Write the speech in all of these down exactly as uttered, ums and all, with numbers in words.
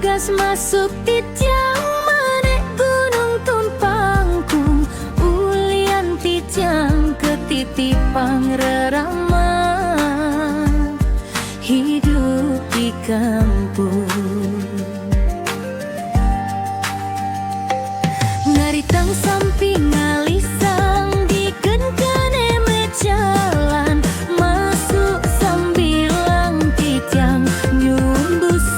Gas masuk titiang menek Gunung Tumpangkung, ulian titiang ke titi pangrerama hidup di kampung. Ngaritang sampi ngalisang di kenkene mejalan, masuk sambilang titiang nyumbusung.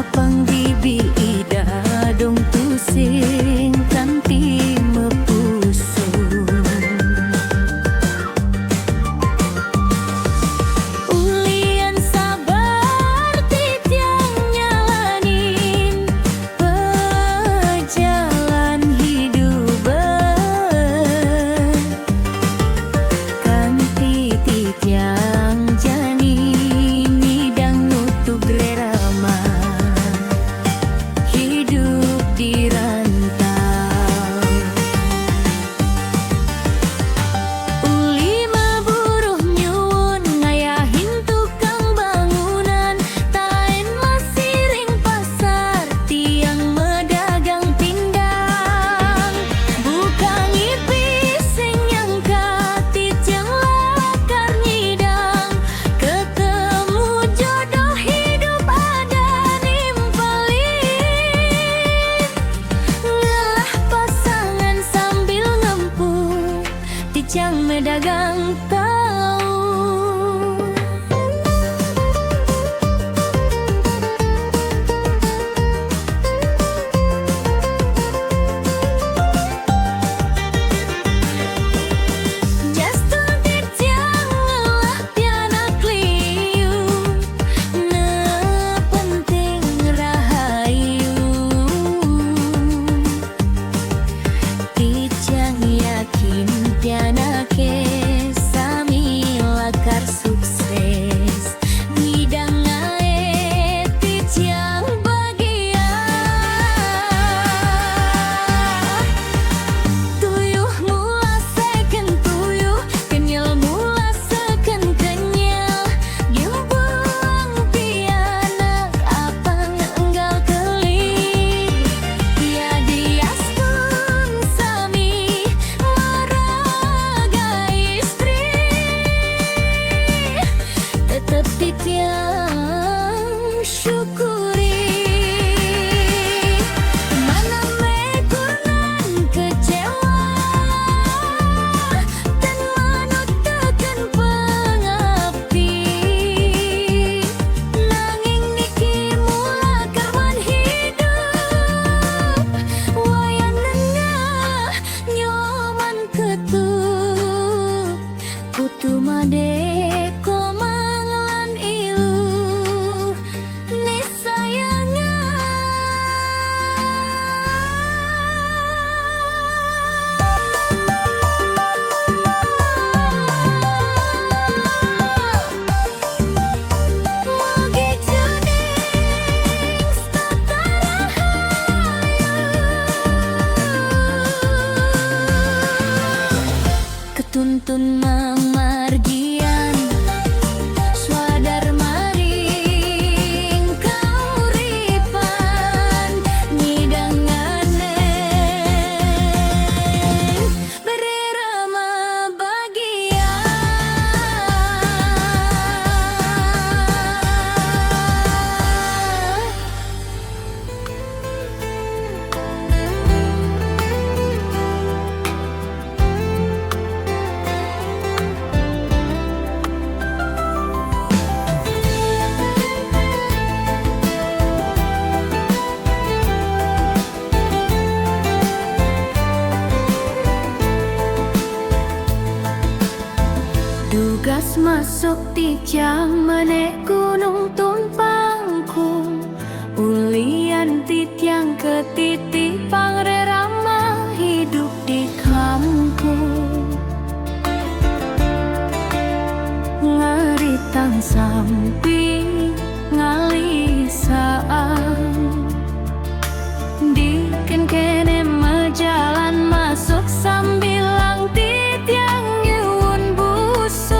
Apang bibi ida dong tusing kanti mepusung. Ulian sabar titiang nyalanin pejalan hidup. Kanti titiang jani ngidang nutug rerama hidup di rantau. Uli maburuh nyuun ngayahin tukang bangunan, taen masiring pasar tiang medagang pindang. Buka ngipi sing nyangka titiang lakar ngidang ketemu jodoh hidup ada nimpalin. Ngelah pasangan sambil ngempu, titiang medagang tahu. Jas tuntit tiang ngelah pianak liu, ne penting rahayu. Titiang yakin pianake sami lakar sukses. Ngidang ngae titiang bagia. Tuyuh mula seken tuyuh, kenyel mula seken kenyel. Nyumbuang pianak apang enggal keli. Ia diastun sami maraga istri. Tetep titiang syukuri. Maname kurnan kecewa, tan manut teken pengabdi. Nanging niki mula karman hidup, wayah nengah nyoman ketuh. Putu made komang lan ilu, ne sayangah. Mugi juding setata rahayu. Ketuntun mamargian, swadar maring kauripan, ngidangane bererama bagia. Dugas masuk titiang menek Gunung Tumpangkung, ulian titiang ke titi pangrerama hidup di kampung. Ngaritang sampi ngalisang, di kenkene mejalan masuk sambilang titiang nyuun busung.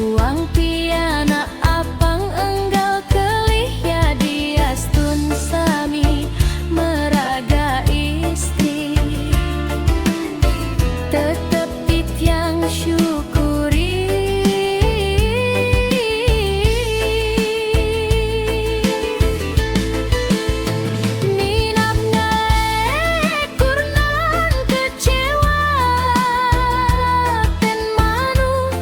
Uang pianak apang enggal kelih ya diastun sami meraga istri. Tetep titiang syukuri. Minab ngaé kurnan kecewa, tén manut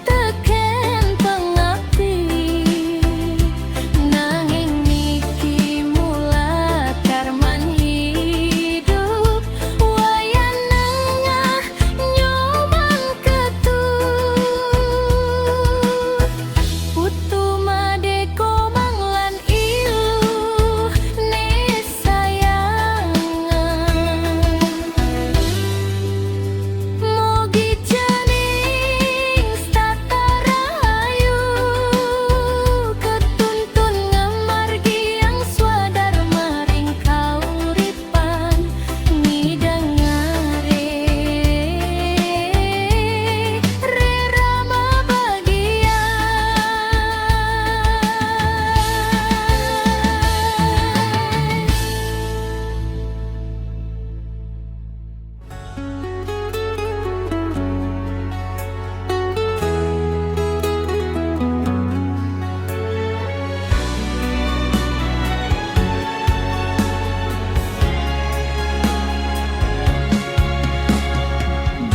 tekén pangapti, nanging niki mula karman hidup, wayah nengah nyoman ketut. Putu madé komang lan iluh né sayangan. Mogi cening satata rahayu, ketuntun ngamargiang swadarma ring kauripan, ngidangaré rerama bagian.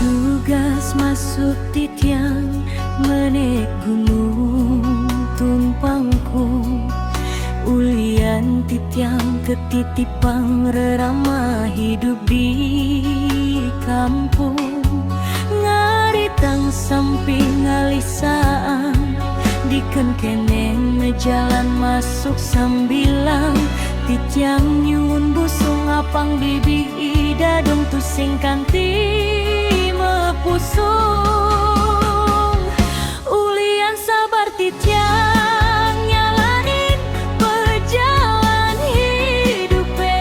Dugas masuk titiang menék Gunung Tumpangkung, ulian titiang ketitipang rerama hidup di kampung. Ngaritang samping ngalih saang, diken kénéng jalan masuk sambilang. Titiang nyuun busung apang bibih Ida dong tusing kanti mapusung. Ulian sabar titiang nyalanin pajalan hidupé,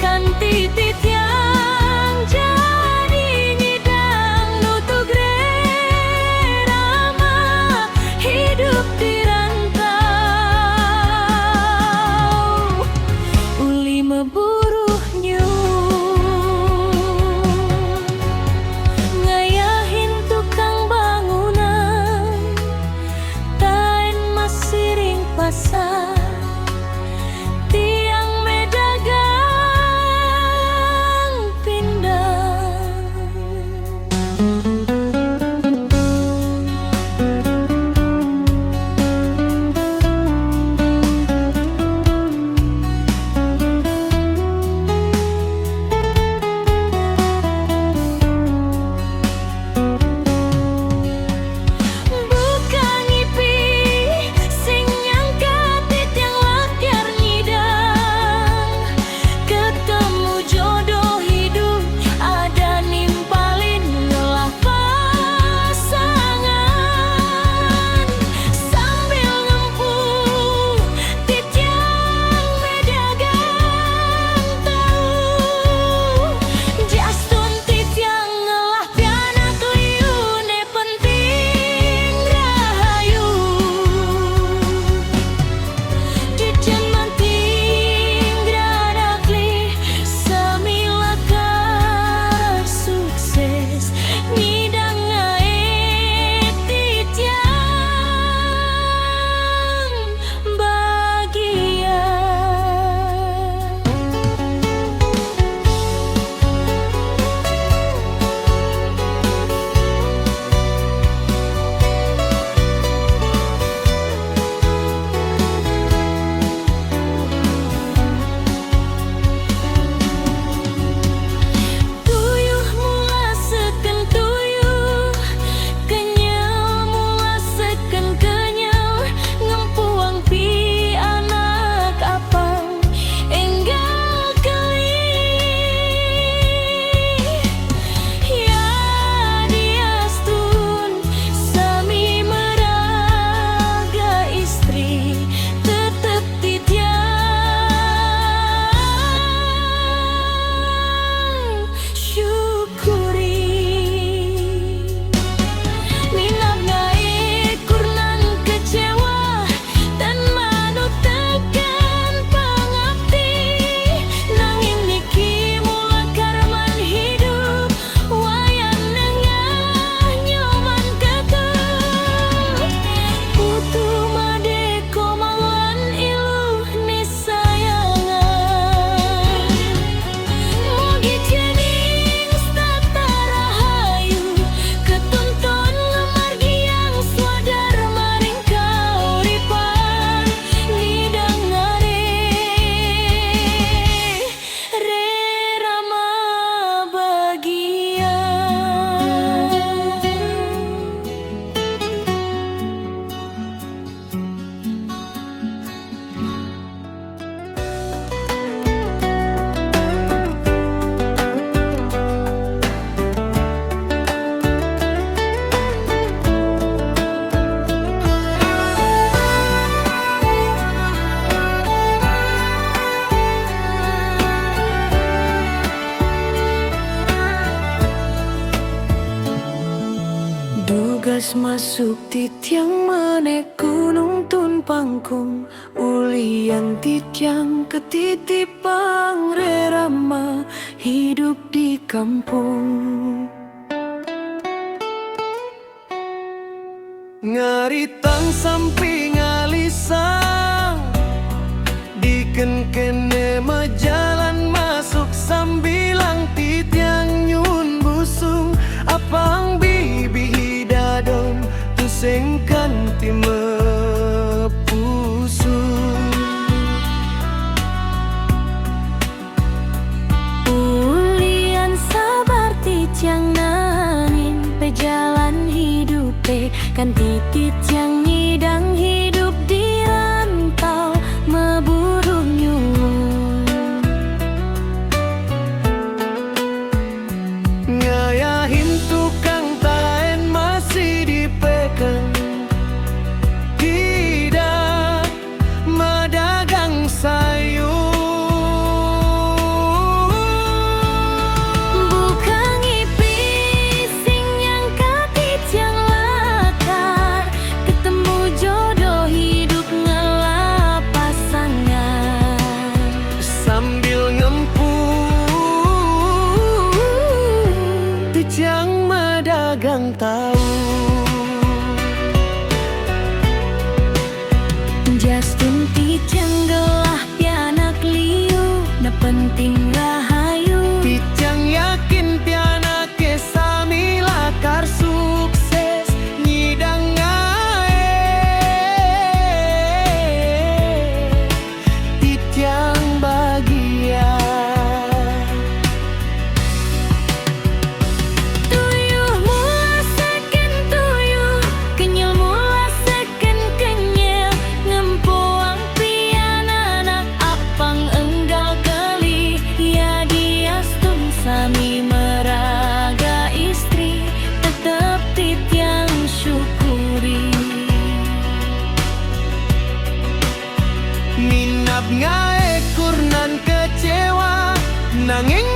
kanti titiang jani nyidang nutug rerama hidup di rantau. Uli maburuh nyuun Suk titiang menek gunung tun pangkung, ulian titiang ketitipang rerama hidup di kampung. Ngaritang sampi ngalisang, diken kene mejalan masuk sambilang titiang nyun busung, apang bibi hidadong tuseng kanti mepusung. Ulian sabar titiang nangin pejalan hidupe, kanti titiang nyidang hidup di rantau meburu nyun. Ngayahin tukang taen masih di peken, tidak medagang sayur. Bukang ipi sing nyangka titiang lakar ketemu jodoh hidup ngelah pasangan. Sambil ngempu titiang medagang tahu. Jas tun titiang gelah pianak liu, na penting rahayu. Titiang yakin pianake sami lakar sukses nyidang ngae. Titiang bagia. Tuyuh mula seken tuyuh, kenyel mula seken kenyel, ngempuang pian anak apang enggal geli, ya diastun sami meraga istri, tetep titiang syukuri. Minab ngae kur nan kecewa, nanging